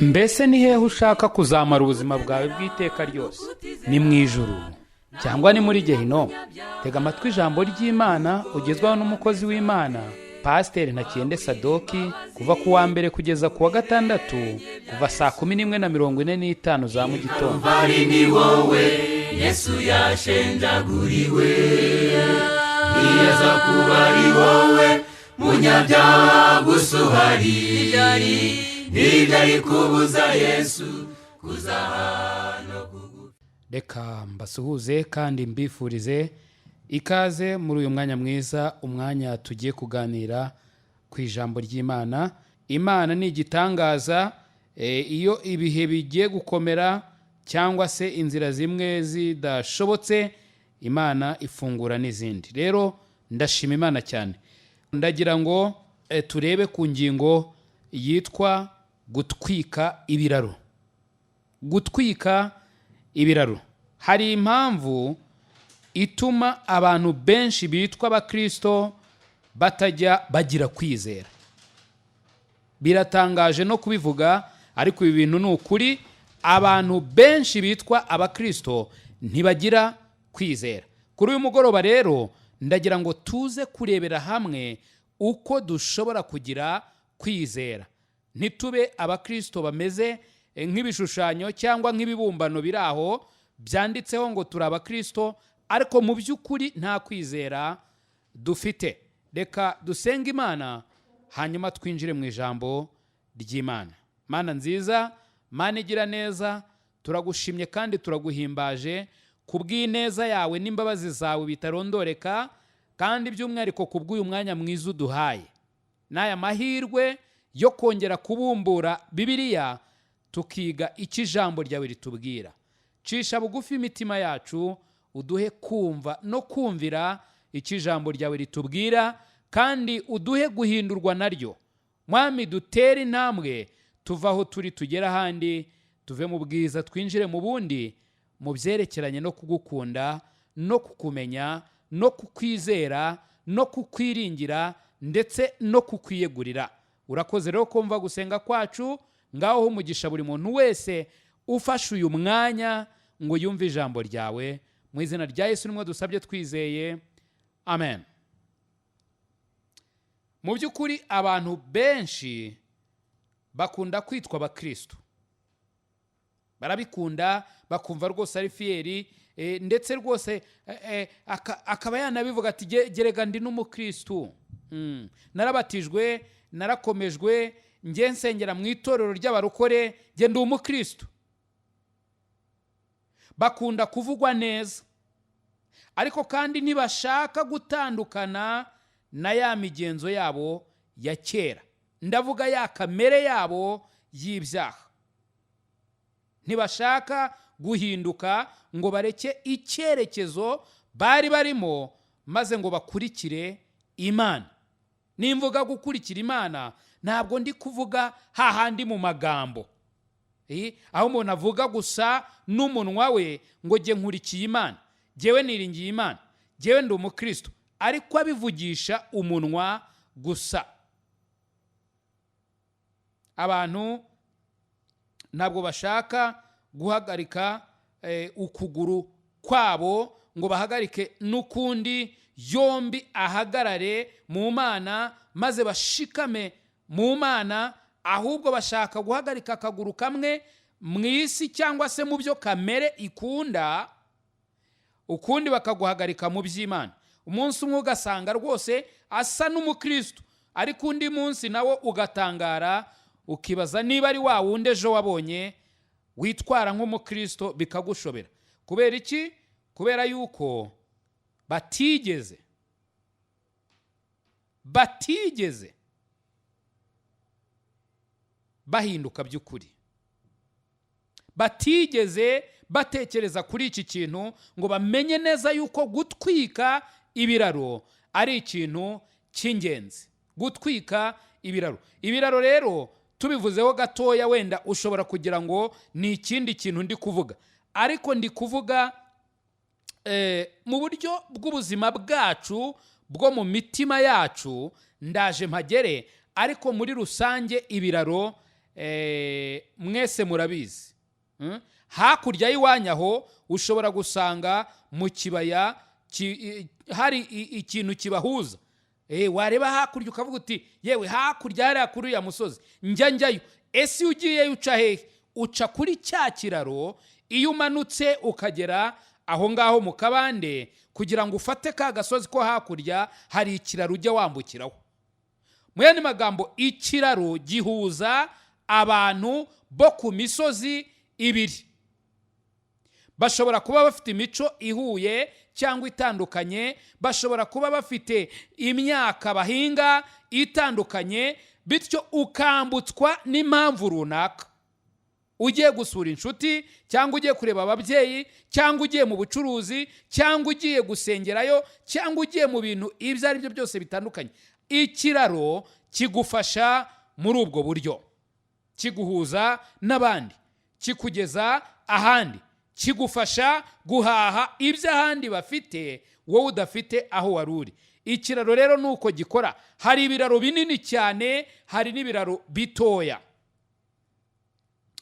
Mbese ni hehe ushaka kuzamara ubuzima bwawe bw'iteka ryose? Ni mu ijuru cyangwa ni muri gehinomu? Tega amatwi ijambo ry'Imana ugezwaho n'umukozi w'Imana, Pasiteri Ntakiyende Sadoki, kuva ku wa mbere kugeza ku wa gatandatu, kuva saa 11:45 za mu gitondo. Ari ni wowe Yesu yashenjaguriwe. Niyaza kuba ari wowe munyabyaha gusa uhari, ntibyari kubuza Yesu kuza hano kugufi. Reka mbasuhuze kandi mbifurize ikaze muri uyu mwanya mwiza, umwanya tugiye kuganira ku ijambo ry'Imana. Imana ni igitangaza. Iyo ibihe bigiye gukomera cyangwa se inzira zimwe zidashobotse, Imana ifungura n'izindi. Rero ndashima Imana cyane. Ndagira ngo turebe ku ngingo yitwa gutwika ibiraro. Gutwika ibiraro. Hari impamvu ituma abantu benshi bitwa Abakristo batajya bagira kwizera. Biratangaje no kubivuga, ariko ibi bintu ni ukuri. Abantu benshi bitwa Abakristo ntibagira kwizera. Kuri uyu mugoroba rero ndagira ngo tuze kurebera hamwe uko dushobora kugira kwizera, ntitube Abakristo bameze nk'ibishushanyo cyangwa nk'ibibumbano biri aho byanditseho ngo turi Abakristo, ariko mu by'ukuri nta kwizera dufite. Reka dusenge Imana, hanyuma twinjire mu ijambo ry'Imana. Mana nziza, Mana igira neza, turagushimye kandi turaguhimbaje ku bw'ineza yawe n'imbabazi zawe bitarondoreka, kandi by'umwihariko ku bw'uyu mwanya mwiza uduhaye n'aya mahirwe yo kongera kubumbura Bibiliya tukiga icyo ijambo ryawe ritubwira. Cisha bugufi imitima yacu, uduhe kumva no kumvira icyo ijambo ryawe ritubwira, kandi uduhe guhindurwa naryo. Mwami, dutere intambwe tuva aho turi tugere ahandi, tuve mu bwiza twinjire mu bundi, mu byerekeranye no kugukunda no kukumenya no kukwizera no kukwiringira ndetse no kukwiyegurira. Urakoze rero kumva gusenga kwacu. Ngaho umugisha buri muntu wese ufashe uyu mwanya ngo yumve ijambo ryawe. Mu izina rya Yesu nimwe dusabye twizeye, amen. Mu by'ukuri abantu benshi bakunda kwitwa Abakristo, barabikunda, bakumva rwose ari fier, ndetse rwose akaba yanabivuga ati: "Gerega ndi n'umukristo. Narabatijwe, narakomejwe, njye nsengera mu itorero ry'abarokore, njye ndi umukristo." Bakunda kuvugwa neza, ariko kandi ntibashaka gutandukana na ya migenzo yabo ya kera, ndavuga ya kamere yabo y'ibyaha. Ntibashaka guhinduka ngo bareke icyerekezo bari barimo maze ngo bakurikire Imana. Nimvuga gukurikira Imana, ntabwo ndi kuvuga hahandi mu magambo, aho umuntu avuga gusa n'umunwa we ngo jye nkurikiye Imana, jyewe niringiye Imana, jyewe ndi umukristo, ariko abivugisha umunwa gusa. Abantu ntabwo bashaka guhagarika ukuguru kwabo ngo bahagarike n'ukundi, yombi ahagarare mu Mana maze bashikame mu Mana. Ahubwo bashaka guhagarika akaguru kamwe mu isi cyangwa se mu byo kamere ikunda, ukundi bakaguhagarika mu by'Imana. Umunsi umwe ugasanga rwose asa n'umukristo, ariko undi munsi nawo ugatangara, ukibaza niba ari wa wundi ejo wabonye witwara nk'umukristo, bikagushobera. Kubera iki? Kubera yuko batigeze bahinduka by'ukuri, batigeze batekereza kuri iki kintu ngo bamenye neza yuko gutwika ibiraro ari ikintu cy'ingenzi. Gutwika ibiraro. Ibiraro rero tubivuzeho gatoya, wenda ushobora kugira ngo ni ikindi kintu ndi kuvuga, ariko ndi kuvuga mu buryo bw'ubuzima bwacu bwo mu mitima yacu. Ndaje mpagere, ariko muri rusange ibiraro Mwese murabizi. Hakurya y'iwanyu aho ushobora gusanga mu kibaya hari ikintu kibahuza. Wareba hakurya ukavuga uti: "Yewe, hakurya hariya kuri uriya musozi njya njyayo." Ese iyo ugiyeyo uca hehe? Uca kuri cya kiraro. Iyo umanutse ukagera aho ngaho mu kabande, kugira ngo ufate ka gasozi ko hakurya, hari ikiraro ujya wambukiraho. Mu yandi magambo, ikiraro gihuza abantu bo ku misozi ibiri. Bashobora kuba bafite imico ihuye cyangwa itandukanye, bashobora kuba bafite imyaka bahinga itandukanye, bityo ukambutswa n'impamvu runaka, ugiye gusura inshuti, cyangwa ugiye kureba ababyeyi, cyangwa ugiye mu bucuruzi, cyangwa ugiye gusengerayo, cyangwa ugiye mu bintu ibyo ari byo byose bitandukanye. Ikiraro kigufasha muri ubwo buryo, kiguhuza n'abandi, kikugeza ahandi, kigufasha guhaha ibyo ahandi bafite wowe udafite aho wari uri. Ikiraro rero ni uko gikora. Hari ibiraro binini cyane, hari n'ibiraro bitoya,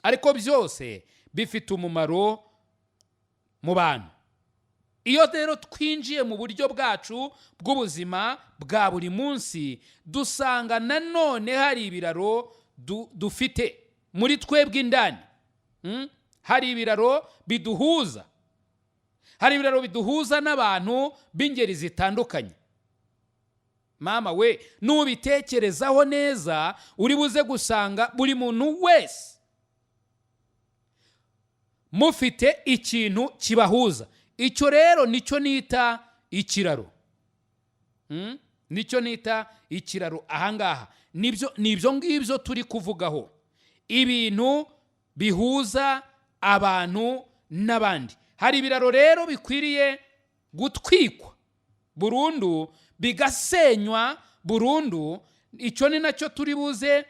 ariko byose bifite umumaro mu bantu. Iyo rero twinjiye mu buryo bwacu bw'ubuzima bwa buri munsi, dusanga nanone hari ibiraro dufite muri twebwe indani. Hari ibiraro biduhuza, hari ibiraro biduhuza n'abantu b'ingeri zitandukanye. Mama we, nubitekerezaho neza, uri buze gusanga buri muntu wese mufite ikintu kibahuza. Icyo rero nicyo nita ikiraro. Nicyo nita ikiraro ahangaha. Nibyo, ni ibyo ngibyo turi kuvugaho, ibintu bihuza abantu n'abandi. Hari ibiraro rero bikwiriye gutwikwa burundu, bigasenywa burundu. Icyo ni nacyo turi buze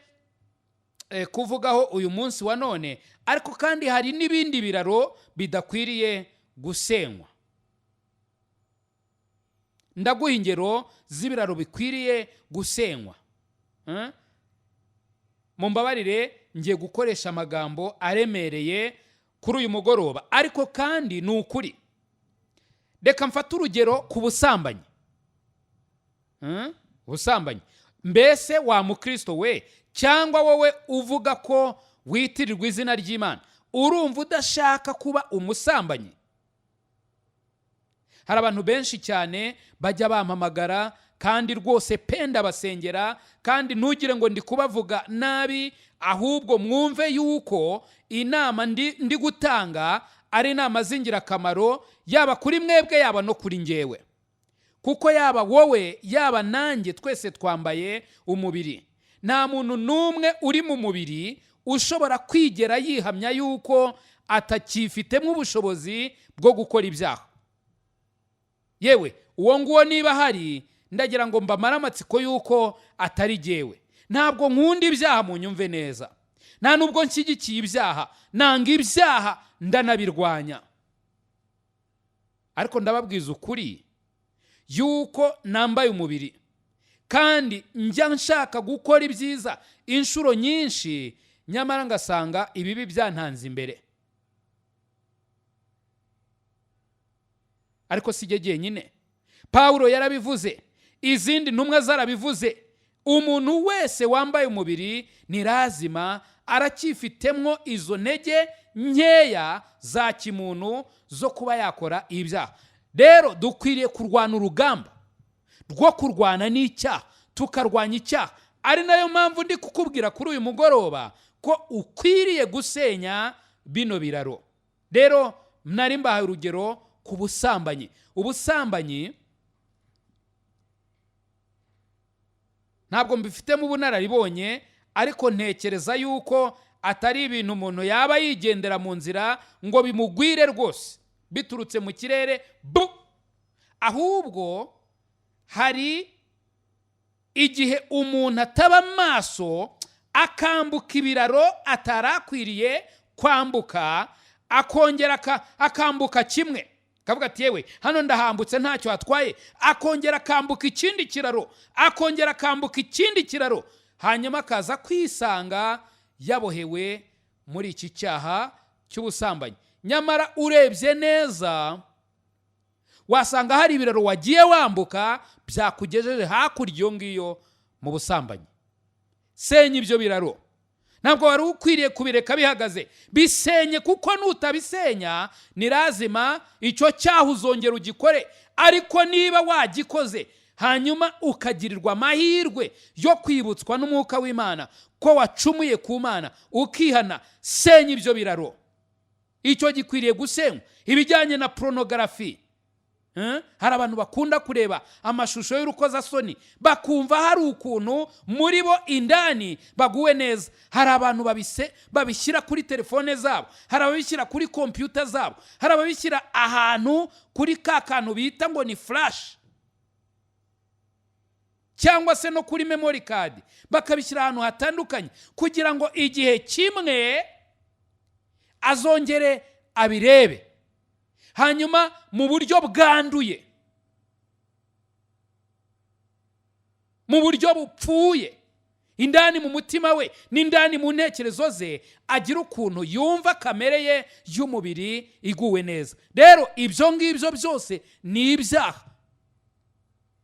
kuvugaho uyu munsi wa none. Ariko kandi hari n'ibindi biraro bidakwiriye gusenywa. Ndaguha ingero z'ibiraro bikwiriye gusenywa. Mumbabarire, ngiye gukoresha amagambo aremereye kuri uyu mugoroba, ariko kandi ni ukuri. Reka mfate urugero ku busambanyi. Ubusambanyi. Mbese wa mukristo we, cyangwa wowe uvuga ko witirirwa izina ry'Imana, urumva udashaka kuba umusambanyi? Hari abantu benshi cyane bajya bampamagara, kandi rwose pe ndabasengera, kandi ntugire ngo ndi kubavuga nabi, ahubwo mwumve yuko inama ndi gutanga ari inama z'ingirakamaro, yaba kuri mwebwe, yaba no kuri ngewe, kuko yaba wowe, yaba nanjye, twese twambaye umubiri. Nta muntu n'umwe uri mu mubiri ushobora kwigera yihamya yuko atakifitemo ubushobozi bwo gukora ibyaha. Yewe, uwo nguwo niba ahari, ndagira ngo mbamare amatsiko yuko atari jyewe. Ntabwo nkunda ibyaha, mu nyumve neza. Nta nubwo nshyigikiye ibyaha, nanga ibyaha, ndanabirwanya. Ariko ndababwiza ukuri yuko nambaye umubiri, kandi njya nshaka gukora ibyiza inshuro nyinshi, nyamara ngasanga ibibi byantanze imbere. Ariko si jye jyenyine, Pawulo yarabivuze, izindi ntumwa zarabivuze. Umuntu wese wambaye umubiri ni lazima aracyifitemo izo ntege nkeya za kimuntu zo kuba yakora ibyaha. Rero dukwiriye kurwana urugamba rwo kurwana n'icyaha, tukarwanya icyaha. Ari nayo mpamvu ndi kukubwira kuri uyu mugoroba ko ukwiriye gusenya bino biraro. Rero nari mbahaye urugero ku busambanyi. Ubusambanyi ntabwo mbifitemo ubunararibonye, ariko ntekereza yuko atari ibintu umuntu yaba yigendera mu nzira ngo bimugwire rwose biturutse mu kirere bu. Ahubwo hari igihe umuntu ataba maso, akambuka ibiraro atarakwiriye kwambuka, akongera akambuka kimwe, akavuga ati: "Yewe, hano ndahambutse, ntacyo hatwaye." Akongera akambuka ikindi kiraro, akongera akambuka ikindi kiraro, hanyuma akaza kwisanga Yabohewe muri iki cyaha cy'ubusambanyi. Nyamara urebye neza, wasanga hari ibiraro wagiye wambuka byakugejeje hakurya iyo ngiyo mu busambanyi. Senya ibyo biraro. Ntabwo wari ukwiriye kubireka bihagaze. Bisenye, kuko nutabisenya ni lazima icyo cyaha uzongera ugikore. Ariko niba wagikoze, hanyuma ukagirirwa amahirwe yo kwibutswa n'Umwuka w'Imana ko wacumuye ku Mana, ukihana, senya ibyo biraro. Icyo gikwiriye gusenywa. Ibijyanye na pornography. Hari abantu bakunda kureba amashusho y'urukozasoni, bakumva hari ukuntu muri bo indani baguwe neza. Hari abantu babishyira kuri telefone zabo, hari ababishyira kuri kompiyuta zabo, hari ababishyira ahantu kuri ka kantu bita ngo ni flash, cyangwa se no kuri memory card, bakabishyira ahantu hatandukanye kugira ngo igihe kimwe azongere abirebe, hanyuma mu buryo bwanduye, mu buryo bupfuye, indani mu mutima we n'indani mu ntekerezo ze, agira ukuntu yumva kamere ye y'umubiri iguwe neza. Rero ibyo ngibyo byose ni ibyaha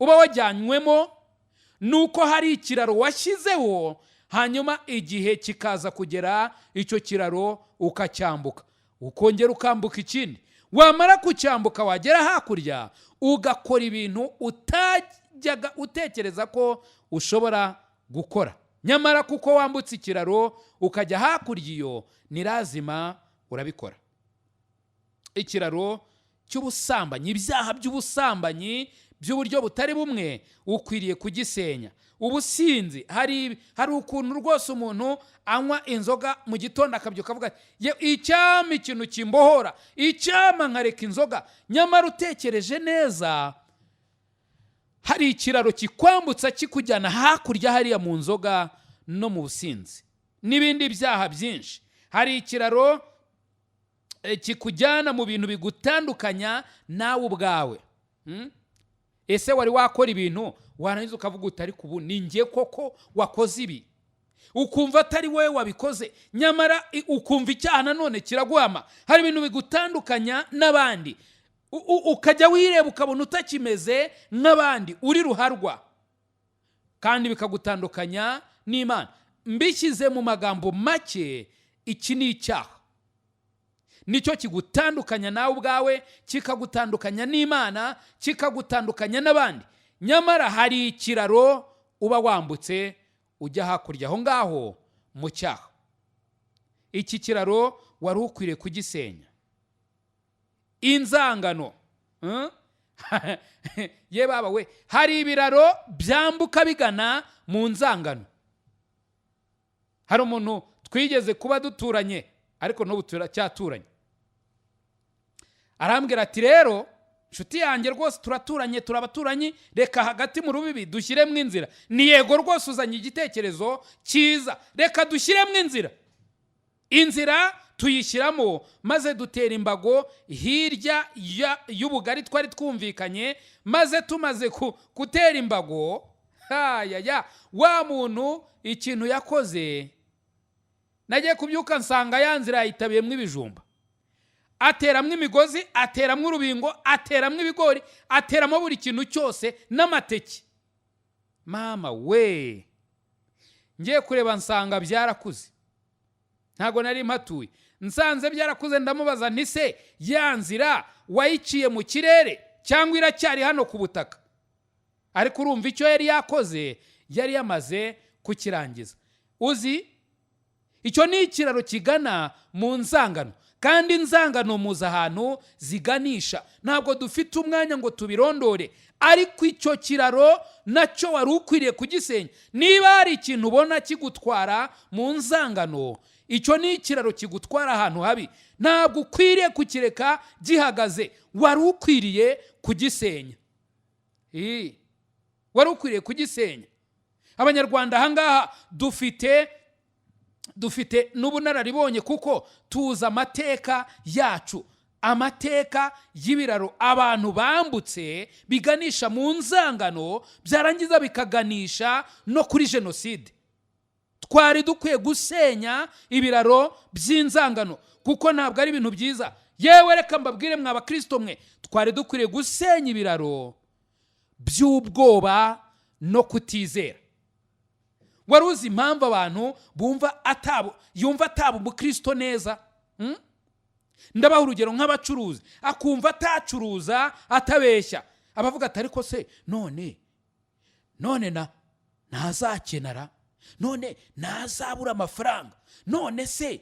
uba wajyanywemo nuko hari ikiraro washyizeho, hanyuma igihe kikaza kugera, icyo kiraro ukacyambuka, ukongera ukambuka ikindi. Wamara kucyambuka, wagera hakurya, ugakora ibintu utajyaga utekereza ko ushobora gukora. Nyamara kuko wambutse ikiraro ukajya hakurya iyo, ni lazima urabikora. Ikiraro cy'ubusambanyi, ibyaha by'ubusambanyi by'uburyo butari bumwe, ukwiriye kugisenya. Ubusinzi, hari ukuntu rwose umuntu anywa inzoga mu gitondo, akabyuka avuga ati: "Icyampa ikintu kimbohora, icyampa nkareka inzoga." Nyamara utekereje neza, hari ikiraro kikwambutsa kikujyana hakurya hariya mu nzoga no mu businzi n'ibindi byaha byinshi. Hari ikiraro kikujyana mu bintu bigutandukanya nawe ubwawe. Ese wari wakora ibintu, warangiza ukavuga uti: "Ariko ubu ni njye koko wakoze ibi?" Ukumva atari wowe wabikoze, nyamara ukumva icyaha nanone kiraguhama. Hari ibintu bigutandukanya n'abandi, ukajya wireba ukabona utakimeze nk'abandi, uri ruharwa, kandi bikagutandukanya n'Imana. Mbishyize mu magambo make, iki ni icyaha. Nicyo kigutandukanya nawe ubwawe, kikagutandukanya n'Imana, kikagutandukanya n'abandi. Nyamara hari ikiraro uba wambutse ujya hakurya aho ngaho mu cyaha. Iki kiraro wari ukwiriye kugisenya. Inzangano. Ye baba we, hari ibiraro byambuka bigana mu nzangano. Hari umuntu twigeze kuba duturanye, ariko n'ubu turacyaturanye, arambwira ati: "Rero inshuti yanjye rwose, turaturanye, turabaturanyi, reka hagati mu rubibi dushyiremo inzira." Ni yego rwose, uzanye igitekerezo cyiza, reka dushyiremo inzira. Inzira tuyishyiramo, maze dutera imbago hirya y'ubugari twari twumvikanye. Maze tumaze gutera imbago, hayaya, wa muntu ikintu yakoze, nagiye kubyuka nsanga ya nzira yayitabiyemo ibijumba, ateramo imigozi, ateramo urubingo, ateramo ibigori, ateramo buri kintu cyose n'amateke. Mama we, ngiye kureba nsanga byarakuze. Ntabwo nari mpatuye. Nsanze byarakuze, ndamubaza nti: "Se ya nzira wayiciye mu kirere cyangwa iracyari hano ku butaka?" Ariko urumva icyo yari yakoze yari yamaze kukirangiza. Uzi, icyo ni ikiraro kigana mu nzangano, kandi inzangano muzi ahantu ziganisha. Ntabwo dufite umwanya ngo tubirondore, ariko icyo kiraro nacyo wari ukwiriye kugisenya. Niba hari ikintu ubona kigutwara mu nzangano, icyo ni ikiraro kigutwara ahantu habi. Ntabwo ukwiriye kukireka gihagaze, wari ukwiriye kugisenya. Wari ukwiriye kugisenya. Abanyarwanda ahangaha dufite n'ubunararibonye, kuko tuzi amateka yacu, amateka y'ibiraro abantu bambutse biganisha mu nzangano, byarangiza bikaganisha no kuri jenoside. Twari dukwiye gusenya ibiraro by'inzangano, kuko ntabwo ari ibintu byiza. Yewe, reka mbabwire mwa bakristo mwe, twari dukwiriye gusenya ibiraro by'ubwoba no kutizera. Wari uzi impamvu abantu bumva atabo, yumva ataba umukristo neza? Ndabaha urugero nk'abacuruzi, akumva atacuruza atabeshya, abavuga ati: "Ariko se none na ntazakenara? None ntazabura amafaranga? None se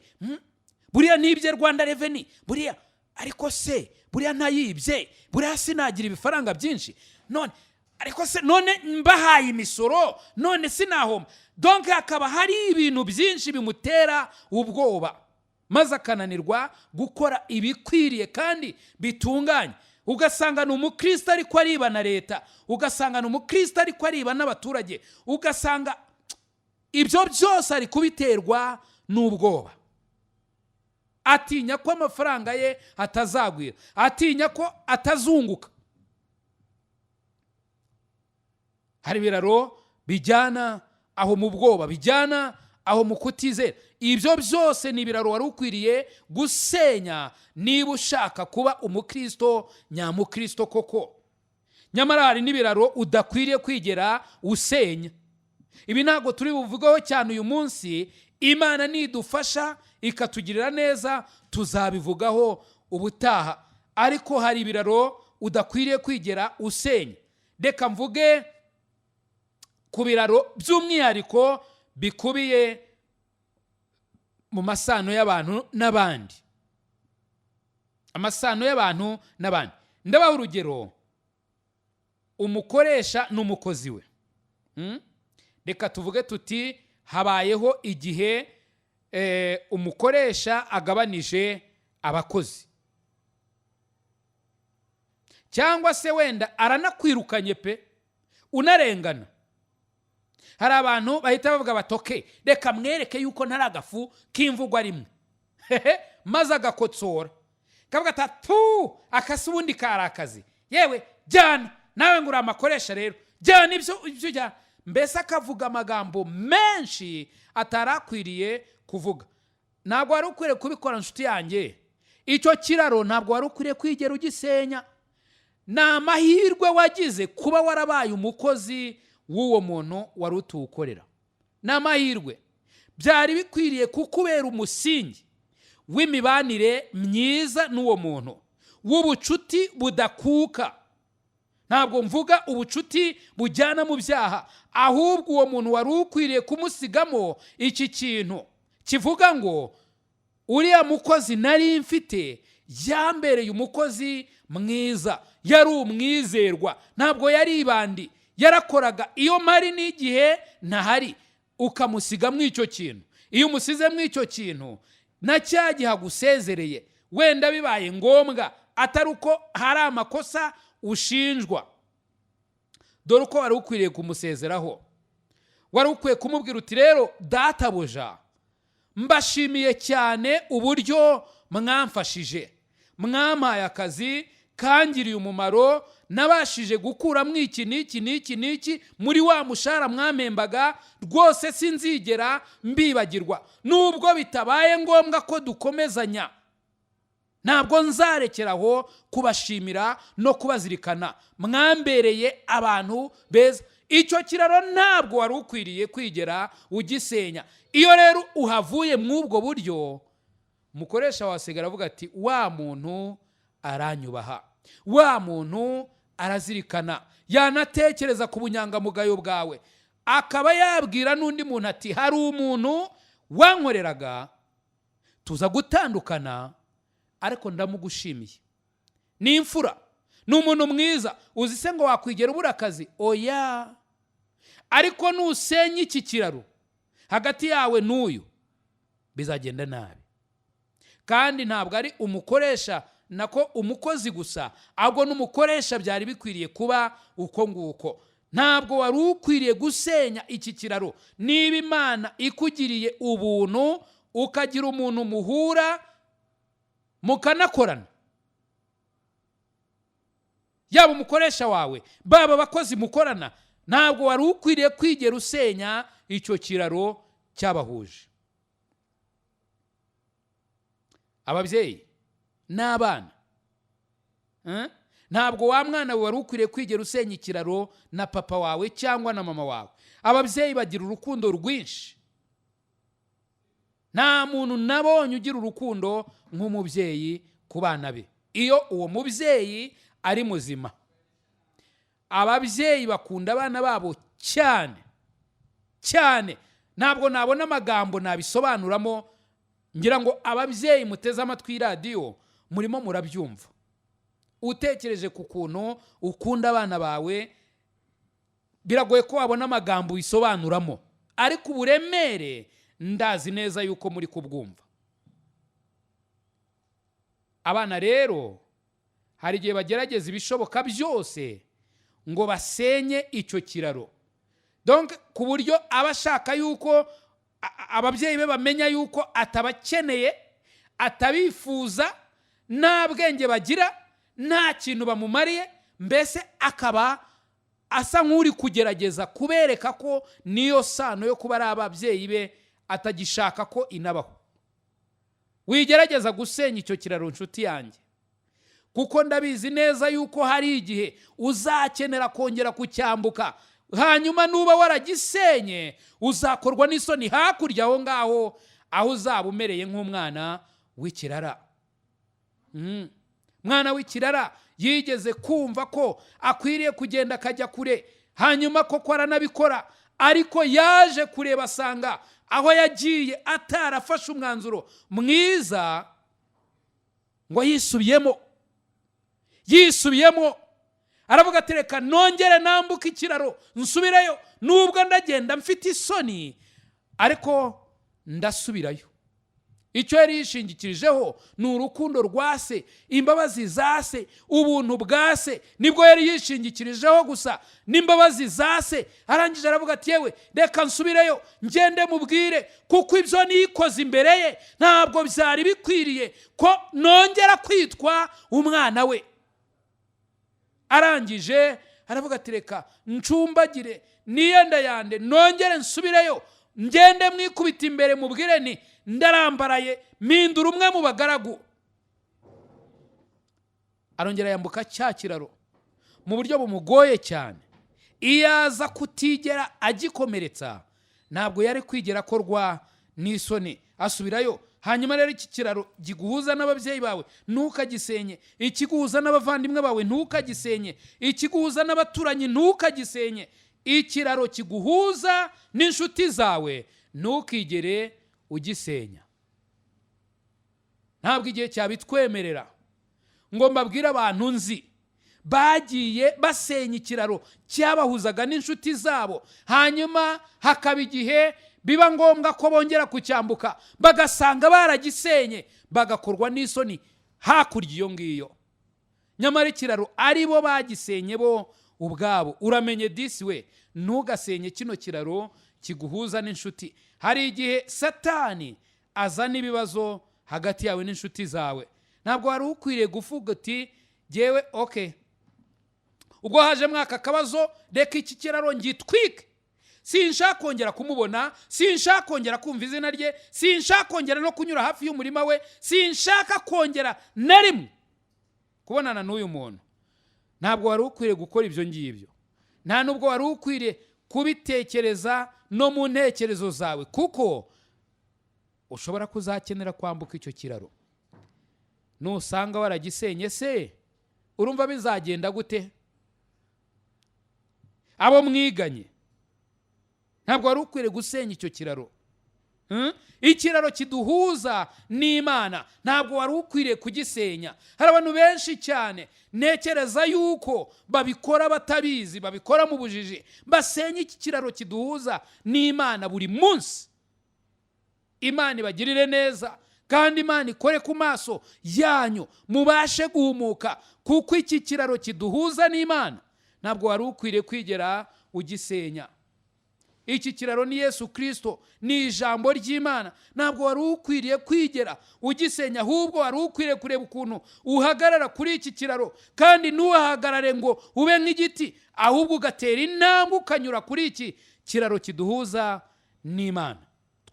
buriya nibye Rwanda Revenue? Buriya ariko se buriya ntayibye? Buriya sinagira ibifaranga byinshi? None ariko se none mbahaye imisoro, none sinahomba?" Donc hakaba hari ibintu byinshi bimutera ubwoba, maze akananirwa gukora ibikwiriye kandi bitunganye. Ugasanga ni umukristo ariko ariba na leta, ugasanga ni umukristo ariko ariba n'abaturage, ugasanga ibyo byose ari kubiterwa n'ubwoba, atinya ko amafaranga ye atazagwira, atinya ko atazunguka. Hari ibiraro bijyana aho mu bwoba, bijyana aho mu kutizera. Ibyo byose ni ibiraro wari ukwiriye gusenya niba ushaka kuba umukristo nyamukristo koko. Nyamara hari n'ibiraro udakwiriye kwigera usenya. Ibi ntabwo turi buvugeho cyane uyu munsi. Imana nidufasha ikatugirira neza, tuzabivugaho ubutaha. Ariko hari ibiraro udakwiriye kwigera usenya. Reka mvuge ku biraro by'umwihariko bikubiye mu masano y'abantu n'abandi, amasano y'abantu n'abandi. Ndabaha urugero: umukoresha n'umukozi we. Reka tuvuge tuti habayeho igihe umukoresha agabanije abakozi, cyangwa se wenda aranakwirukanye pe, unarengana. Hari abantu bahita bavuga bati: "Okay, reka mwereke yuko ntari agafu k'imvugwa rimwe," maze agakotsora, kavuga ati: "Tu, akasi ubundi kari akazi, yewe jyana nawe ngo uri amakoresha rero, jyana ibyo ujyana." Mbese akavuga amagambo menshi atari akwiriye kuvuga. Ntabwo wari ukwiriye kubikora, nshuti yanjye. Icyo kiraro ntabwo wari ukwiriye kwigera ugisenya. Ni amahirwe wagize kuba warabaye umukozi w'uwo muntu wari utuwukorera, ni amahirwe. Byari bikwiriye kukubera umusingi w'imibanire myiza n'uwo muntu, w'ubucuti budakuka. Ntabwo mvuga ubucuti bujyana mu byaha, ahubwo uwo muntu wari ukwiriye kumusigamo iki kintu kivuga ngo: "Uriya mukozi nari mfite yambereye umukozi mwiza, yari umwizerwa, ntabwo yari ibandi, yarakoraga iyo mpari n'igihe ntahari." Ukamusigamo icyo kintu. Iyo umusizemo icyo kintu, na cya gihe agusezereye, wenda bibaye ngombwa, atari uko hari amakosa ushinjwa, dore uko wari ukwiriye kumusezeraho: wari ukwiye kumubwira uti: "Rero databuja, mbashimiye cyane uburyo mwamfashije, mwampaye akazi kangiriye umumaro, nabashije gukuramo iki n'iki n'iki n'iki muri wa mushahara mwampembaga. Rwose sinzigera mbibagirwa. Nubwo bitabaye ngombwa ko dukomezanya, ntabwo nzarekeraho kubashimira no kubazirikana. Mwambereye abantu beza." Icyo kiraro ntabwo wari ukwiriye kwigera ugisenya. Iyo rero uhavuye mw'ubwo buryo, umukoresha wasigara avuga ati: "Wa muntu aranyubaha, wa muntu arazirikana." Yanatekereza ku bunyangamugayo bwawe, akaba yabwira n'undi muntu ati: "Hari umuntu wankoreraga, tuza gutandukana, ariko ndamugushimiye, ni imfura, ni umuntu mwiza." Uzi se ngo wakwigera ubura akazi? Oya. Ariko nusenya iki kiraro hagati yawe n'uyu, bizagenda nabi. Kandi ntabwo ari umukoresha, nako umukozi gusa, ahubwo n'umukoresha byari bikwiriye kuba uko nguko. Ntabwo wari ukwiriye gusenya iki kiraro. Niba Imana ikugiriye ubuntu, ukagira umuntu muhura mukanakorana, yaba umukoresha wawe, baba abakozi mukorana, ntabwo wari ukwiriye kwigera usenya icyo kiraro. cyabahuje. Ababyeyi n'abana, ntabwo wa mwana wari ukwiriye kwigera usenya ikiraro na papa wawe cyangwa na mama wawe. Ababyeyi bagira urukundo rwinshi. Nta muntu nabonye ugira urukundo nk'umubyeyi ku bana be, iyo uwo mubyeyi ari muzima. Ababyeyi bakunda abana babo cyane cyane. Ntabwo nabona amagambo nabisobanuramo. Ngira ngo ababyeyi muteze amatwi radiyo murimo murabyumva. Utekereje ku kuntu ukunda abana bawe, biragoye ko wabona amagambo ubisobanuramo, ariko uburemere ndazi neza yuko muri kubwumva. Abana rero hari igihe bagerageza ibishoboka byose ngo basenye icyo kiraro, donc ku buryo aba ashaka yuko ababyeyi be bamenya yuko atabakeneye, atabifuza, nta bwenge bagira, nta kintu bamumariye. Mbese akaba asa nk'uri kugerageza kubereka ko niyo sano yo kuba ari ababyeyi be atagishaka ko inabaho. Wigerageza gusenya icyo kiraro, nshuti yanjye, kuko ndabizi neza yuko hari igihe uzakenera kongera kucyambuka. Hanyuma nuba waragisenye, uzakorwa n'isoni hakurya aho ngaho, aho uzaba umereye nk'umwana w'ikirara. Mwana w'ikirara yigeze kumva ko akwiriye kugenda akajya kure, hanyuma koko aranabikora, ariko yaje kureba asanga aho yagiye atarafashe umwanzuro mwiza ngo yisubiyemo. Yisubiyemo, aravuga ati: "Reka nongere nambuke ikiraro nsubireyo, nubwo ndagenda mfite isoni, ariko ndasubirayo." Icyo yari yishingikirijeho ni urukundo rwa se, imbabazi za se, ubuntu bwa se, nibwo yari yishingikirijeho gusa, n'imbabazi za se. Arangije aravuga ati: "Yewe, reka nsubireyo, ngende mubwire, kuko ibyo nikoze imbere ye ntabwo byari bikwiriye ko nongera kwitwa umwana we." Arangije aravuga ati: "Reka ncumbagire niyenda yande, nongere nsubireyo, ngende mwikubita imbere, mubwire ni ndarambaraye, mpindura umwe mu bagaragu." Arongera yambuka cya kiraro mu buryo bumugoye cyane. Iyo aza kutigera agikomeretsa, ntabwo yari kwigera akorwa n'isoni asubirayo. Hanyuma rero, iki kiraro giguhuza n'ababyeyi bawe ntukagisenye, ikiguhuza n'abavandimwe bawe ntukagisenye, ikiguhuza n'abaturanyi ntukagisenye, ikiraro kiguhuza n'inshuti zawe ntukigere ugisenya. Ntabwo igihe cyabitwemerera ngo mbabwire abantu nzi bagiye basenya ikiraro cyabahuzaga n'inshuti zabo, hanyuma hakaba igihe biba ngombwa ko bongera kucyambuka, bagasanga baragisenye, bagakorwa n'isoni hakurya iyo ngiyo, nyamara ikiraro ari bo bagisenye bo ubwabo. Uramenye disi we, ntugasenye kino kiraro kiguhuza n'inshuti. Hari igihe Satani azana ibibazo hagati yawe n'inshuti zawe. Ntabwo wari ukwiriye kuvuga uti: "Jyewe okay, ubwo haje mwaka akabazo, reka iki kiraro ngitwike, sinshaka kongera kumubona, sinshaka kongera kumva izina rye, sinshaka kongera no kunyura hafi y'umurima we, sinshaka kongera na rimwe kubonana n'uyu muntu." Ntabwo wari ukwiriye gukora ibyo ngibyo, nta nubwo wari ukwiriye kubitekereza no mu ntekerezo zawe, kuko ushobora kuzakenera kwambuka icyo kiraro. Nusanga waragisenye se, urumva bizagenda gute? Abo mwiganye, ntabwo wari ukwiriye gusenya icyo kiraro. Ikiraro kiduhuza n'Imana ntabwo wari ukwiriye kugisenya. Hari abantu benshi cyane ntekereza yuko babikora batabizi, babikora mu bujiji, basenya iki kiraro kiduhuza n'Imana buri munsi. Imana ibagirire neza, kandi Imana ikore ku maso yanyu mubashe guhumuka, kuko iki kiraro kiduhuza n'Imana ntabwo wari ukwiriye kwigera ugisenya. Iki kiraro ni Yesu Kirisito, ni ijambo ry'Imana. Ntabwo wari ukwiriye kwigera ugisenya, ahubwo wari ukwiriye kureba ukuntu uhagarara kuri iki kiraro, kandi ntuhagarare ngo ube nk'igiti, ahubwo ugatera intambwe ukanyura kuri iki kiraro kiduhuza n'Imana.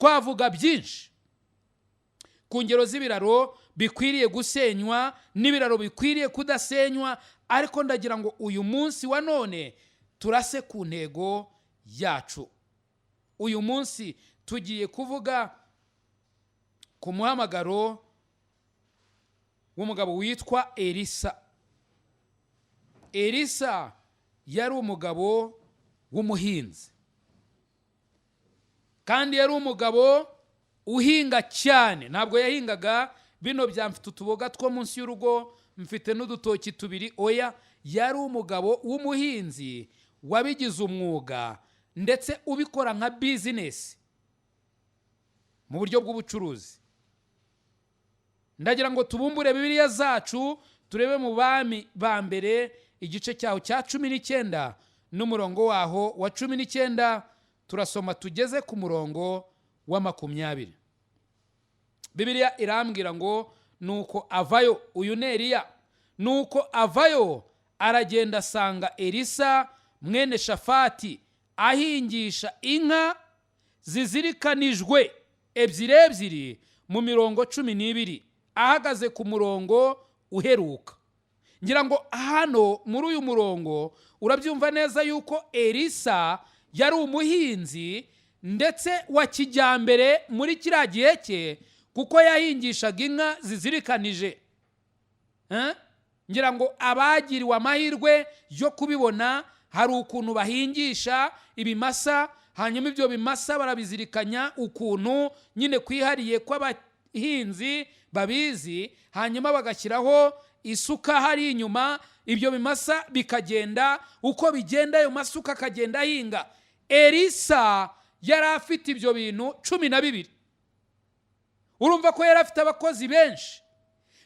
Twavuga byinshi ku ngero z'ibiraro bikwiriye gusenywa n'ibiraro bikwiriye kudasenywa, ariko ndagira ngo uyu munsi wa none turase ku ntego yacu. Uyu munsi tugiye kuvuga ku muhamagaro w'umugabo witwa Elisa. Elisa yari umugabo w'umuhinzi, kandi yari umugabo uhinga cyane. Ntabwo yahingaga bino bya mfite utuboga two munsi y'urugo, mfite n'udutoki tubiri, oya. Yari umugabo w'umuhinzi wabigize umwuga, ndetse ubikora nka bizinesi mu buryo bw'ubucuruzi. Ndagira ngo tubumbure Bibiliya zacu, turebe mu Bami ba Mbere, igice cyaho cya 19 n'umurongo waho wa 19, turasoma tugeze ku murongo wa 20. Bibiliya irambwira ngo: "Nuko avayo," uyu ni Eliya, "nuko avayo aragenda, asanga Elisa mwene Shafati ahingisha inka zizirikanijwe ebyiri ebyiri mu mirongo 12, ahagaze ku murongo uheruka." Ngira ngo hano muri uyu murongo urabyumva neza yuko Elisa yari umuhinzi, ndetse wa kijyambere muri kiriya gihe cye, kuko yahingishaga inka zizirikanije. Eh? Ngira ngo abagiriwe amahirwe yo kubibona, hari ukuntu bahingisha ibimasa, hanyuma ibyo bimasa barabizirikanya ukuntu nyine kwihariye kw'abahinzi babizi, hanyuma bagashyiraho isuka hari inyuma, ibyo bimasa bikagenda uko bigenda, ayo masuka akagenda ahinga. Elisa yari afite ibyo bintu 12. Urumva ko yari afite abakozi benshi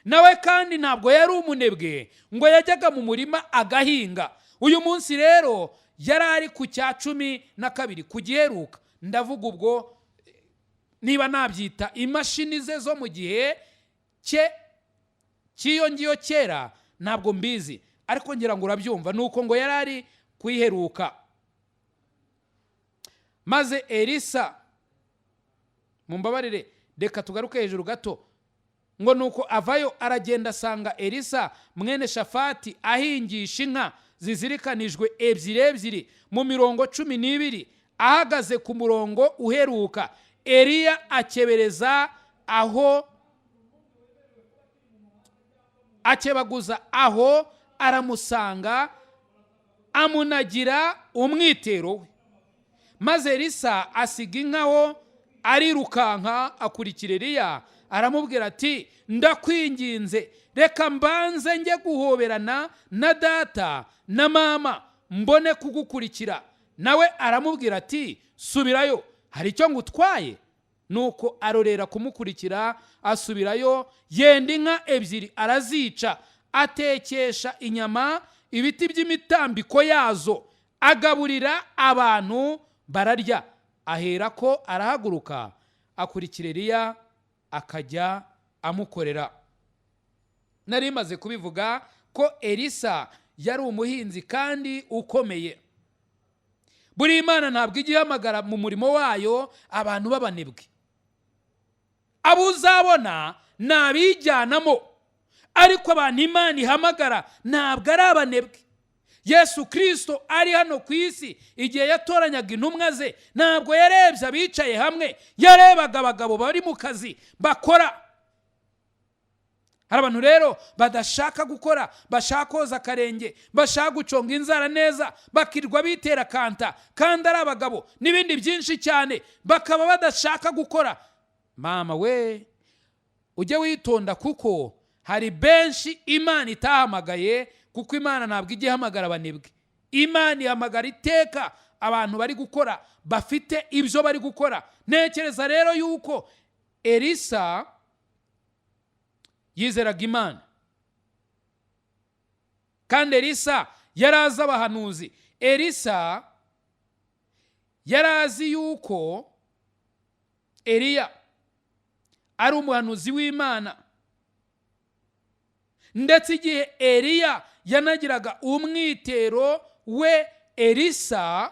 nawe, kandi ntabwo yari umunebwe, ngo yajyaga mu murima agahinga. Uyu munsi rero yari ari ku cya 12, ku giheruka. Ndavuga ubwo niba nabyita imashini ze zo mu gihe cye cy'iyo ngiyo kera, ntabwo mbizi, ariko ngira ngo urabyumva. Ni uko ngo yari ari kuyiheruka. Maze Elisa, mumbabarire, reka tugaruke hejuru gato, ngo nuko avayo aragenda, asanga Elisa mwene Shafati ahingisha inka zizirikanijwe ebyiri ebyiri mu mirongo 12, ahagaze ku murongo uheruka. Eliya akebereza aho, akebaguza aho, aramusanga, amunagira umwitero we. Maze Elisa asiga inkaho, arirukanka akurikira Eliya, aramubwira ati: "Ndakwinginze, reka mbanze njye guhoberana na data na mama, mbone kugukurikira." Nawe aramubwira ati: "Subirayo, hari icyo ngutwaye?" Nuko arorera kumukurikira, asubirayo, yenda inka ebyiri, arazica, atekesha inyama ibiti by'imitambiko yazo, agaburira abantu bararya. Aherako arahaguruka, akurikira Eliya, akajya amukorera. Nari maze kubivuga ko Elisa yari umuhinzi kandi ukomeye. Buri Imana ntabwo ijya ihamagara mu murimo wayo abantu b'abanebwe. Abo uzabona ni abijyanamo, ariko abantu Imana ihamagara ntabwo ari abanebwe. Yesu Kirisito ari hano ku isi, igihe yatoranyaga intumwa ze, ntabwo yarebye abicaye hamwe, yarebaga abagabo bari mu kazi bakora. Hari abantu rero badashaka gukora, bashaka koza akarenge, bashaka guconga inzara neza, bakirirwa bitera kanta kandi ari abagabo, n'ibindi byinshi cyane, bakaba badashaka gukora. Mama we, ujye witonda, kuko hari benshi Imana itahamagaye, kuko Imana ntabwo ijya ihamagara abanebwe. Imana ihamagara iteka abantu bari gukora, bafite ibyo bari gukora. Ntekereza rero yuko Elisa yizeraga Imana, kandi Elisa yari azi abahanuzi. Elisa yari azi yuko Eliya ari umuhanuzi w'Imana, ndetse igihe Eliya yanagiraga umwitero we Elisa,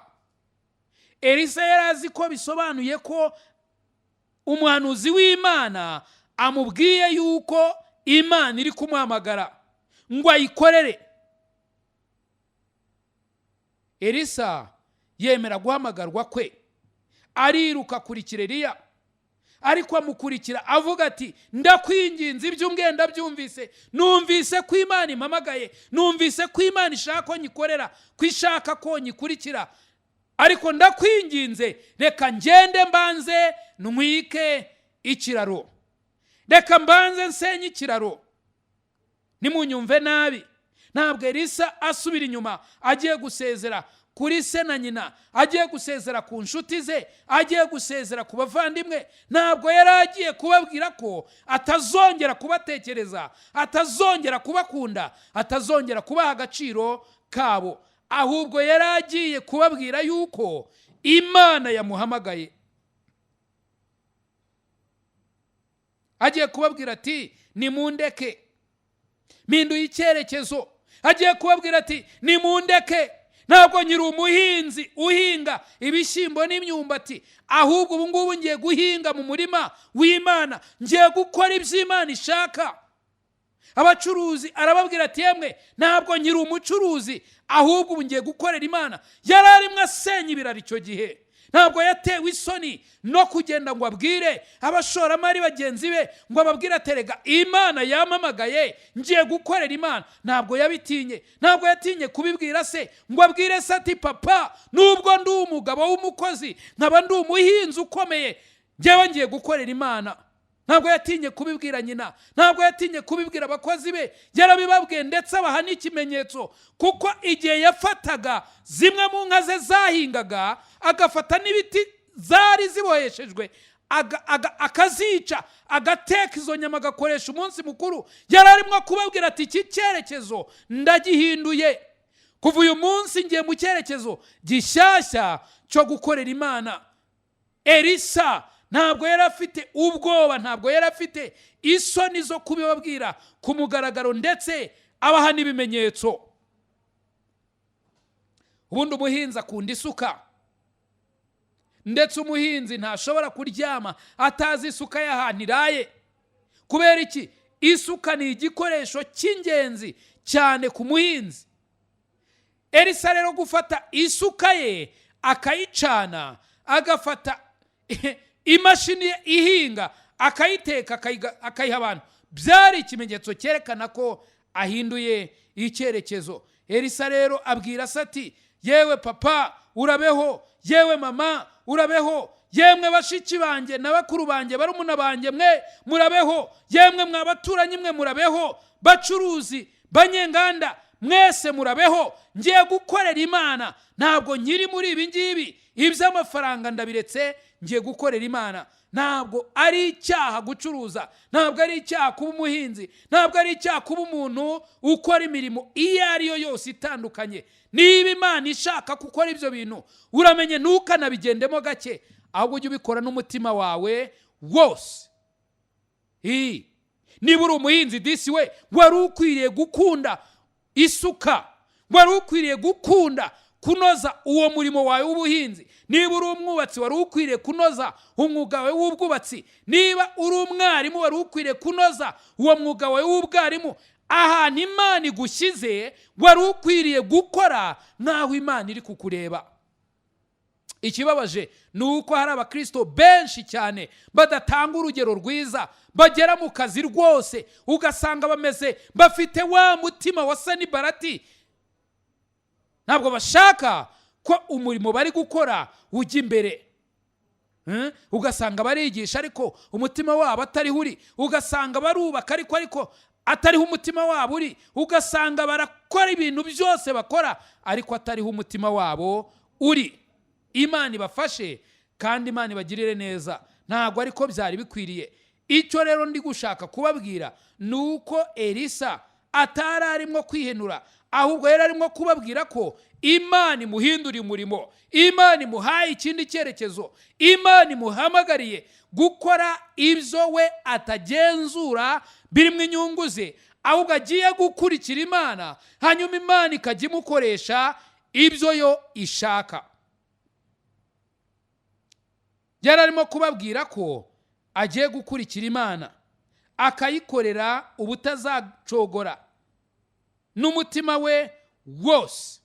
Elisa yari azi ko bisobanuye ko Umuhanuzi w'Imana amubwiye yuko Imana iri kumuhamagara ngo ayikorere. Elisa yemera guhamagarwa kwe, ariruka akurikira Eliya, ariko amukurikira avuga ati: "Ndakwinginze, ibyo umbwiye ndabyumvise, numvise ko Imana impamagaye, numvise ko Imana ishaka ko nyikorera, ko ishaka ko nyikurikira, ariko ndakwinginze, reka ngende mbanze ntwike ikiraro, reka mbanze nsenye ikiraro." Nimunyumve nabi, ntabwo Elisa asubira inyuma agiye gusezera kuri se na nyina, agiye gusezera ku nshuti ze, agiye gusezera ku bavandimwe. Ntabwo yari agiye kubabwira ko atazongera kubatekereza, atazongera kubakunda, atazongera kubaha agaciro kabo, ahubwo yari agiye kubabwira yuko Imana yamuhamagaye. Agiye kubabwira ati: "Nimundeke, mpinduye icyerekezo." Agiye kubabwira ati: "Nimundeke, ntabwo nkiri umuhinzi uhinga ibishyimbo n'imyumbati, ahubwo ubu ngubu ngiye guhinga mu murima w'Imana, ngiye gukora ibyo Imana ishaka." Abacuruzi arababwira ati: "Yemwe, ntabwo nkiri umucuruzi, ahubwo ubu ngiye gukorera Imana." Yari arimo asenya ibiraro icyo gihe. Ntabwo yatewe isoni no kugenda ngo abwire abashoramari bagenzi be, ngo ababwire aterega Imana yampamagaye, ngiye gukorera Imana. Ntabwo yabitinye, ntabwo yatinye kubibwira se, ngo abwire se ati: "Papa, nubwo ndi umugabo w'umukozi, nkaba ndi umuhinzi ukomeye, ngewe ngiye gukorera Imana." Ntabwo yatinye kubibwira nyina, ntabwo yatinye kubibwira abakozi be. Yarabibabwiye, ndetse abaha n'ikimenyetso, kuko igihe yafataga zimwe mu nka ze zahingaga, agafata n'ibiti zari ziboheshejwe, akazica, agateka izo nyama, agakoresha umunsi mukuru, yari arimo kubabwira ati: "Iki cyerekezo ndagihinduye, kuva uyu munsi ngiye mu cyerekezo gishyashya cyo gukorera Imana." Elisa ntabwo yari afite ubwoba, ntabwo yari afite isoni zo kubibabwira ku mugaragaro, ndetse abaha n'ibimenyetso. Ubundi umuhinzi akunda isuka, ndetse umuhinzi ntashobora kuryama atazi isuka y'ahantu iraye. Kubera iki? Isuka ni igikoresho cy'ingenzi cyane ku muhinzi. Elisa rero gufata isuka ye akayicana, agafata imashini ye ihinga akayiteka, akayiha abantu, byari ikimenyetso cyerekana ko ahinduye icyerekezo. Elisa rero abwira se ati: "Yewe papa, urabeho, yewe mama, urabeho, yemwe bashiki banjye na bakuru banjye, barumuna banjye mwe, murabeho, yemwe mwa baturanyi mwe, murabeho, bacuruzi, banyenganda mwese, murabeho, ngiye gukorera Imana. Ntabwo nkiri muri ibi ngibi, iby'amafaranga ndabiretse, ngiye gukorera Imana." Ntabwo ari icyaha gucuruza, ntabwo ari icyaha kuba umuhinzi, ntabwo ari icyaha kuba umuntu ukora imirimo iyo ari yo yose itandukanye. Niba Imana ishaka gukora ibyo bintu, uramenye ntukanabigendemo gake, ahubwo ujye ubikora n'umutima wawe wose. Niba uri umuhinzi, disi we, wari ukwiriye gukunda isuka, wari ukwiriye gukunda kunoza uwo murimo wawe w'ubuhinzi. Niba uri umwubatsi, wari ukwiriye kunoza umwuga wawe w'ubwubatsi. Niba uri umwarimu, wari ukwiriye kunoza uwo mwuga wawe w'ubwarimu. Ahantu Imana igushyize, wari ukwiriye gukora nk'aho Imana iri kukureba. Ikibabaje ni uko hari abakristo benshi cyane badatanga urugero rwiza, bagera mu kazi rwose ugasanga bameze, bafite wa mutima wa Sanibarati. Ntabwo bashaka ko umurimo bari gukora ujya imbere. Ugasanga barigisha ariko umutima wabo atariho uri, ugasanga barubaka ariko atariho umutima wabo uri, ugasanga barakora ibintu byose bakora ariko atariho umutima wabo uri. Imana ibafashe kandi Imana ibagirire neza. Ntabwo ariko byari bikwiriye. Icyo rero ndi gushaka kubabwira ni uko Elisa atari arimo kwihenura, ahubwo yari arimo kubabwira ko Imana imuhinduriye umurimo, Imana imuhaye ikindi cyerekezo, Imana imuhamagariye gukora ibyo we atagenzura birimo inyungu ze, ahubwo agiye gukurikira Imana, hanyuma Imana ikajya imukoresha ibyo yo ishaka. Yari arimo kubabwira ko agiye gukurikira Imana, akayikorera ubutazacogora n'umutima we wose.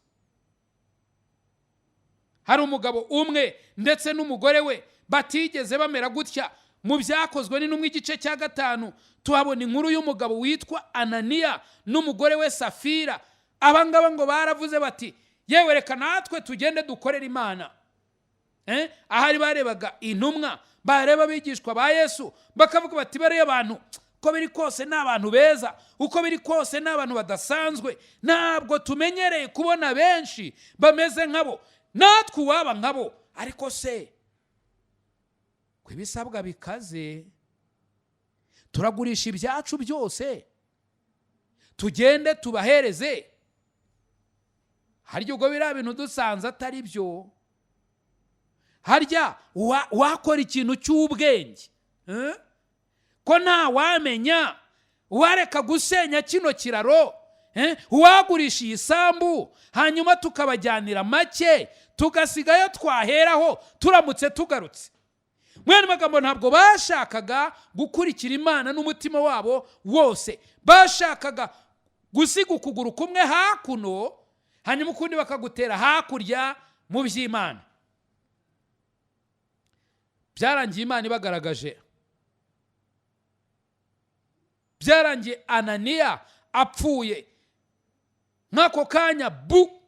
Hari umugabo umwe ndetse n'umugore we batigeze bamera gutya. Mu Byakozwe n'Intumwa igice cya 5 tuhabona inkuru y'umugabo witwa Ananiya n'umugore we Safira. Aba ngaba ngo baravuze bati: "Yewe, reka natwe tugende dukorere Imana." Ahari barebaga intumwa, bareba abigishwa ba Yesu, bakavuga bati: "Bariya bantu uko biri kose ni abantu beza, uko biri kose ni abantu badasanzwe, ntabwo tumenyereye kubona benshi bameze nkabo, natwe uwaba nkabo. Ariko se ko ibisabwa bikaze, turagurisha ibyacu byose tugende tubahereze? Harya ubwo biriya bintu dusanze atari byo, harya wakora ikintu cy'ubwenge, eh? Ko nta wamenya, wareka gusenya kino kiraro, eh? Uwagurisha iyi sambu hanyuma tukabajyanira make, tugasigayo twaheraho turamutse tugarutse." Mwene magambo, ntabwo bashakaga gukurikira Imana n'umutima wabo wose. Bashakaga gusiga ukuguru kumwe hakuno, hanyuma ukundi bakagutera hakurya mu by'Imana. Byarangiye Imana ibagaragaje. Byarangiye Ananiya apfuye nk'ako kanya, bu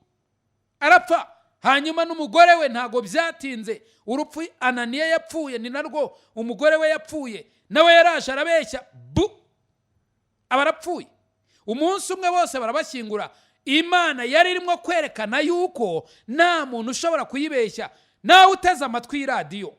arapfa. Hanyuma n'umugore we ntabwo byatinze. Urupfu Ananiya yapfuye ni narwo umugore we yapfuye. Nawe yaraje arabeshya, bu aba arapfuye. Umunsi umwe bose barabashyingura. Imana yari irimo kwerekana yuko nta muntu ushobora kuyibeshya. Nawe uteze amatwi y'iradiyo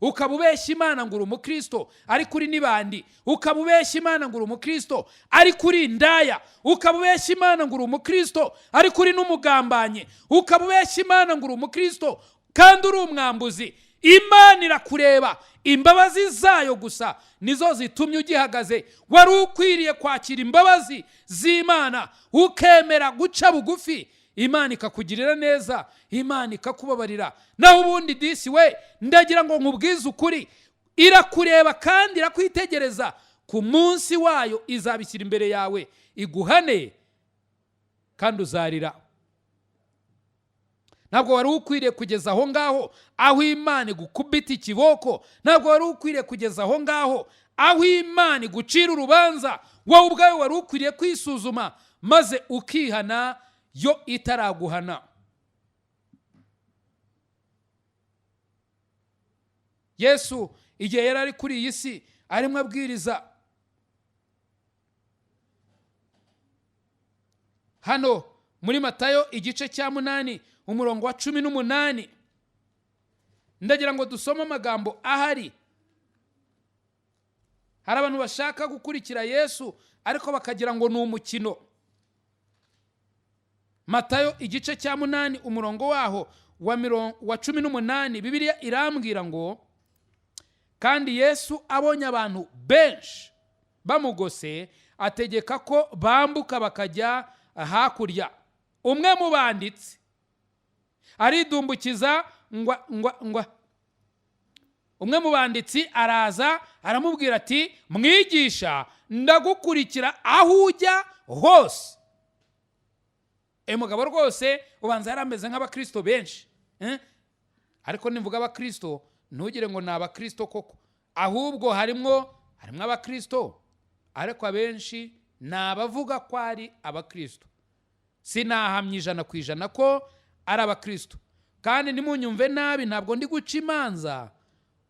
ukaba ubeshya Imana ngo uri umukristo ariko uri n'ibandi, ukaba ubeshya Imana ngo uri umukristo ariko uri indaya, ukaba ubeshya Imana ngo uri umukristo ariko uri n'umugambanyi, ukaba ubeshya Imana ngo uri umukristo kandi uri umwambuzi, Imana irakureba. Imbabazi zayo gusa nizo zitumye ugihagaze. Wari ukwiriye kwakira imbabazi z'Imana, ukemera guca bugufi, Imana ikakugirira neza, Imana ikakubabarira. Naho ubundi disi we, ndagira ngo nkubwize ukuri: irakureba kandi irakwitegereza. Ku munsi wayo izabishyira imbere yawe iguhane, kandi uzarira. Ntabwo wari ukwiriye kugeza aho ngaho aho Imana igukubita ikiboko. Ntabwo wari ukwiriye kugeza aho ngaho aho Imana igucira urubanza. Wowe ubwawe wari ukwiriye kwisuzuma maze ukihana yo itaraguhana. Yesu igihe yari ari kuri iyi si arimo abwiriza hano muri Matayo igice cya 8 umurongo wa 18, ndagira ngo dusome amagambo ahari. Hari abantu bashaka gukurikira Yesu ariko bakagira ngo ni umukino. Matayo igice cya 8 umurongo waho wa 18, Bibiliya irambwira ngo: "Kandi Yesu abonye abantu benshi bamugose, ategeka ko bambuka bakajya hakurya. Umwe mu banditsi aridumbukiza ngwa ngwa ngwa umwe mu banditsi araza aramubwira ati: 'Mwigisha, ndagukurikira aho ujya hose.'" Uyu mugabo rwose ubanza yari ameze nk'abakristo benshi, eh? Ariko nivuga abakristo ntugire ngo ni abakristo koko, ahubwo harimwo abakristo, ariko abenshi ni abavuga ko ari abakristo. Sinahamya 100% ko ari abakristo, kandi ntimunyumve nabi, ntabwo ndi guca imanza.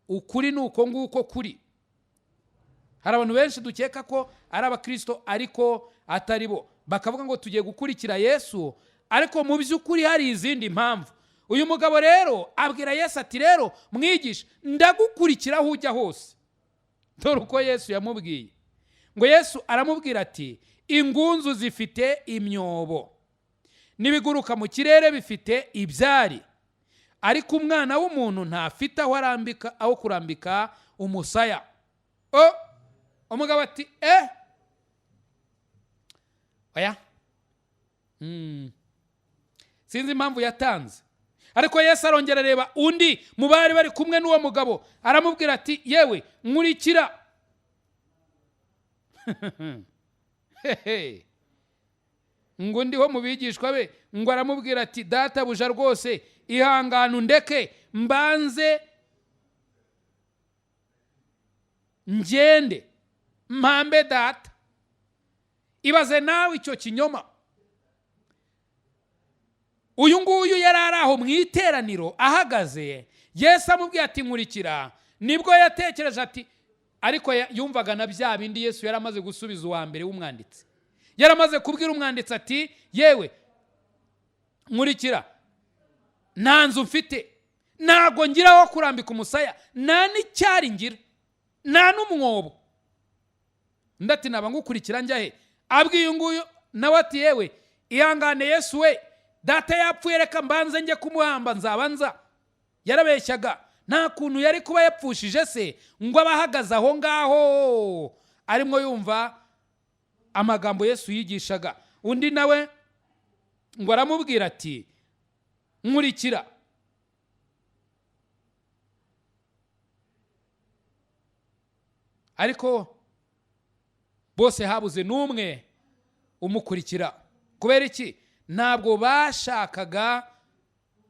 Ukuri ni uko nguko kuri. Hari abantu benshi dukeka ko ari abakristo ariko atari bo, bakavuga ngo tugiye gukurikira Yesu, ariko mu by'ukuri hari izindi mpamvu. Uyu mugabo rero abwira Yesu ati: "Rero mwigisha, ndagukurikira aho ujya hose." Dore uko Yesu yamubwiye. Ngo Yesu aramubwira ati: "Ingunzu zifite imyobo, n'ibiguruka mu kirere bifite ibyari, ariko Umwana w'umuntu ntafite aho arambika, aho kurambika umusaya." O umugabo ati: "Eh, oya." Sinzi impamvu yatanze. Ariko Yesu arongera areba undi mu bari bari kumwe n'uwo mugabo, aramubwira ati: "Yewe, nkurikira." Hehe. Ngo ndiho mu bigishwa be ngo aramubwira ati: "Databuja, rwose ihangane undeke mbanze ngende mpambe data." Ibaze nawe icyo kinyoma. Uyu nguyu yari ari aho mu iteraniro ahagaze, Yesu amubwiye ati: "Nkurikira." Nibwo yatekereje ati, ariko yumvaga na bya bindi Yesu yari amaze gusubiza uwa mbere w'umwanditsi. Yari amaze kubwira umwanditsi ati: "Yewe, nkurikira, nta nzu mfite, ntabwo ngira aho kurambika umusaya, nta n'icyari ngira, nta n'umwobo." Undi ati: "Naba ngukurikira njya he?" Abwiye uyu nguyu nawe ati: "Yewe, ihangane Yesu we, data yapfuye, reka mbanze njye kumuhamba, nzaba nza." Yarabeshyaga. Nta kuntu yari kuba yapfushije se ngo abe ahagaze aho ngaho arimo yumva amagambo Yesu yigishaga. Undi nawe ngo aramubwira ati: "Nkurikira." Ariko bose habuze n'umwe umukurikira. Kubera iki? Ntabwo bashakaga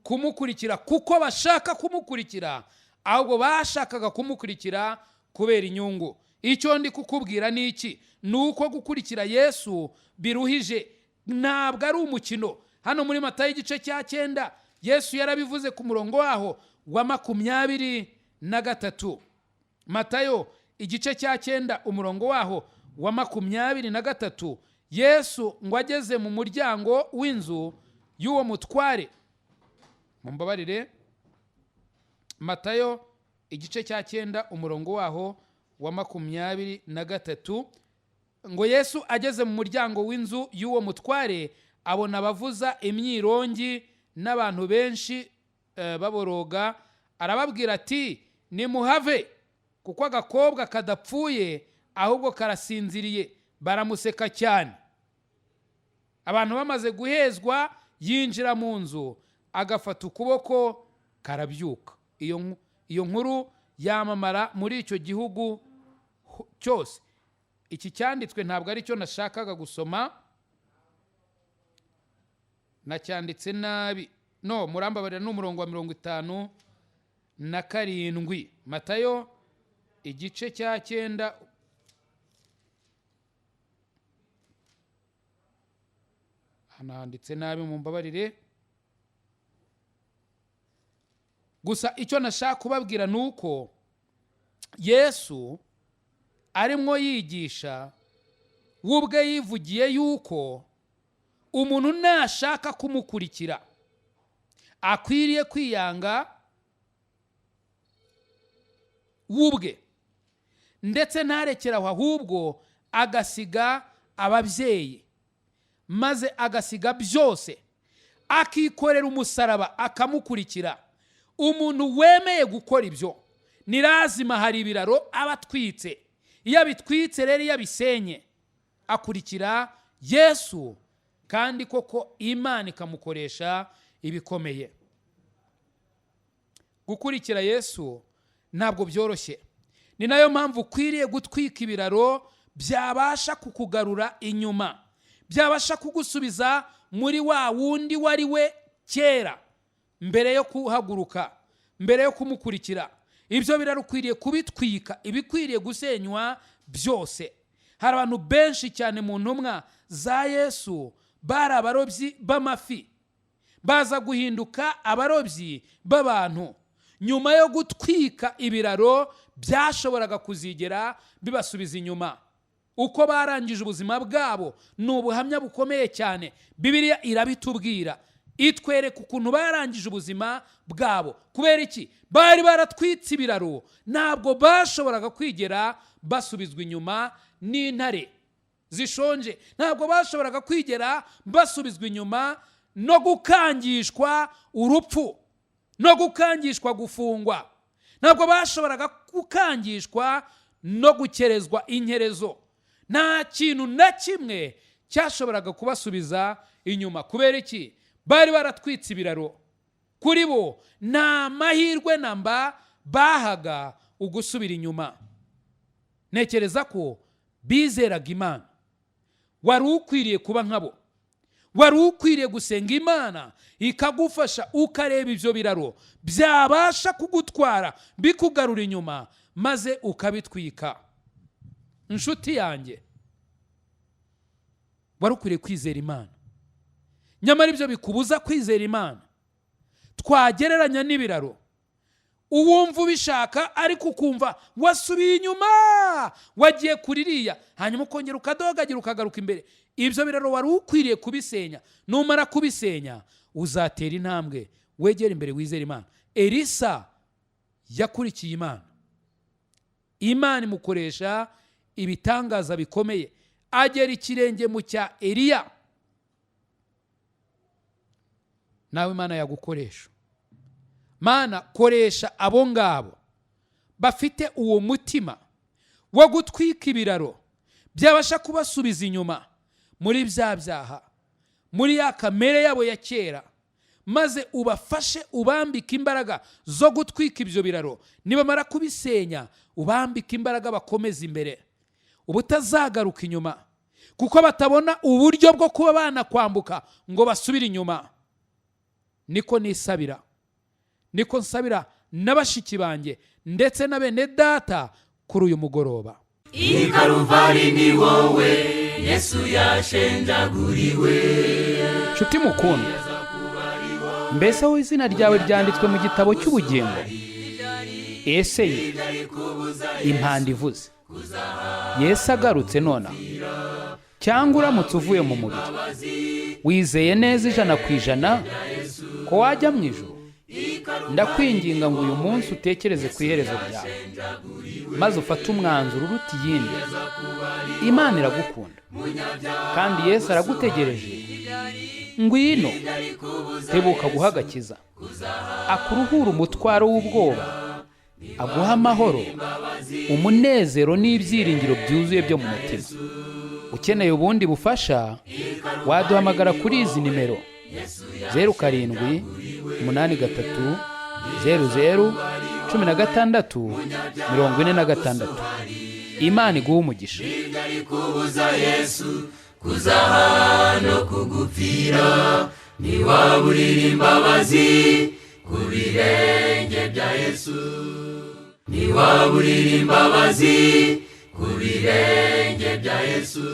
kumukurikira kuko bashaka kumukurikira, ahubwo bashakaga kumukurikira kubera inyungu. Icyo ndi kukubwira ni iki? Ni uko gukurikira Yesu biruhije, ntabwo ari umukino. Hano muri Matayo igice cya 9, Yesu yarabivuze ku murongo waho wa 23. Matayo igice cya 9, umurongo waho wa 23, Yesu ngo ageze mu muryango w'inzu y'uwo mutware. Mumbabarire, Matayo igice cya 9, umurongo waho wa 23, ngo Yesu ageze mu muryango w'inzu y'uwo mutware, abona abavuza imyirongi n'abantu benshi baboroga, arababwira ati: "Nimuhave, kuko agakobwa kadapfuye, ahubwo karasinziriye." Baramuseka cyane. Abantu bamaze guhezwa, yinjira mu nzu, agafata ukuboko, karabyuka. Iyo nkuru yamamara muri icyo gihugu cyose. Iki cyanditswe ntabwo ari cyo nashakaga gusoma, nacyanditse nabi, no murambabarira. Ni umurongo wa 57, Matayo igice cya 9. Hano handitse nabi, mumbabarire. Gusa icyo nashaka kubabwira ni uko Yesu arimwo yigisha, we ubwe yivugiye yuko umuntu nashaka kumukurikira akwiriye kwiyanga we ubwe, ndetse ntarekere aho, ahubwo agasiga ababyeyi, maze agasiga byose, akikorera umusaraba, akamukurikira. Umuntu wemeye gukora ibyo ni lazima hari ibiraro aba atwitse. Iyo abitwitse rero, iyo abisenye, akurikira Yesu, kandi koko Imana ikamukoresha ibikomeye. Gukurikira Yesu ntabwo byoroshye. Ni nayo mpamvu ukwiriye gutwika ibiraro byabasha kukugarura inyuma, byabasha kugusubiza muri wa wundi wari we kera mbere yo kuhaguruka, mbere yo kumukurikira. Ibyo biraro ukwiriye kubitwika, ibikwiriye gusenywa byose. Hari abantu benshi cyane mu ntumwa za Yesu bari abarobyi b'amafi, baza guhinduka abarobyi b'abantu nyuma yo gutwika ibiraro byashoboraga kuzigera bibasubiza inyuma. Uko barangije ubuzima bwabo ni ubuhamya bukomeye cyane. Bibiliya irabitubwira, itwereka ukuntu barangije ubuzima bwabo. Kubera iki? Bari baratwitse ibiraro, ntabwo bashoboraga kwigera basubizwa inyuma n'intare zishonje, ntabwo bashoboraga kwigera basubizwa inyuma no gukangishwa urupfu, no gukangishwa gufungwa, ntabwo bashoboraga gukangishwa no gukerezwa inkerezo. Nta kintu na kimwe cyashoboraga kubasubiza inyuma. Kubera iki? Bari baratwitse ibiraro. Kuri bo nta mahirwe namba bahaga ugusubira inyuma. Ntekereza ko bizeraga Imana. Wari ukwiriye kuba nkabo, wari ukwiriye gusenga Imana ikagufasha, ukareba ibyo biraro byabasha kugutwara bikugarura inyuma, maze ukabitwika. Inshuti yanjye, wari ukwiriye kwizera Imana. Nyamara ibyo bikubuza kwizera Imana twagereranya n'ibiraro, uwumva ubishaka ariko ukumva wasubiye inyuma, wagiye kuri iriya, hanyuma ukongera ukadogagira ukagaruka imbere. Ibyo biraro wari ukwiriye kubisenya. Numara kubisenya, uzatera intambwe wegera imbere, wizere Imana. Elisa yakurikiye Imana, Imana imukoresha ibitangaza bikomeye, agera ikirenge mu cya Eliya. Nawe Imana yagukoresha. Mana, koresha abo ngabo bafite uwo mutima wo gutwika ibiraro byabasha kubasubiza inyuma muri bya byaha, muri ya kamere yabo ya kera, maze ubafashe, ubambike imbaraga zo gutwika ibyo biraro. Nibamara kubisenya, ubambike imbaraga bakomeze imbere ubutazagaruka inyuma, kuko batabona uburyo bwo kuba banakwambuka ngo basubire inyuma. Niko nisabira, niko nsabira na bashiki banjye ndetse na bene data kuri uyu mugoroba. I Karuvari ni wowe Yesu yashenjaguriwe. Nshuti mukundwa, mbese wowe izina ryawe ryanditswe mu gitabo cy'ubugingo? Ese ye impanda ivuze, Yesu agarutse nonaha, cyangwa uramutse uvuye mu mubiri, wizeye neza 100% ko wajya mu ijuru? Ndakwinginga ngo uyu munsi utekereze ku iherezo ryawe, maze ufate umwanzuro uruta iyindi. Imana iragukunda kandi Yesu aragutegereje. Ngwino, tebuka guha agakiza, akuruhura umutwaro w'ubwoba, aguha amahoro, umunezero n'ibyiringiro byuzuye byo mu mutima. Ukeneye ubundi bufasha, waduhamagara kuri izi nimero: 07 83 00 16 46. Imana iguhe umugisha. Kubuza Yesu kuzaha no kugupfira, ntiwaburira imbabazi ku birenge bya Yesu, ntiwaburira imbabazi ku birenge bya Yesu.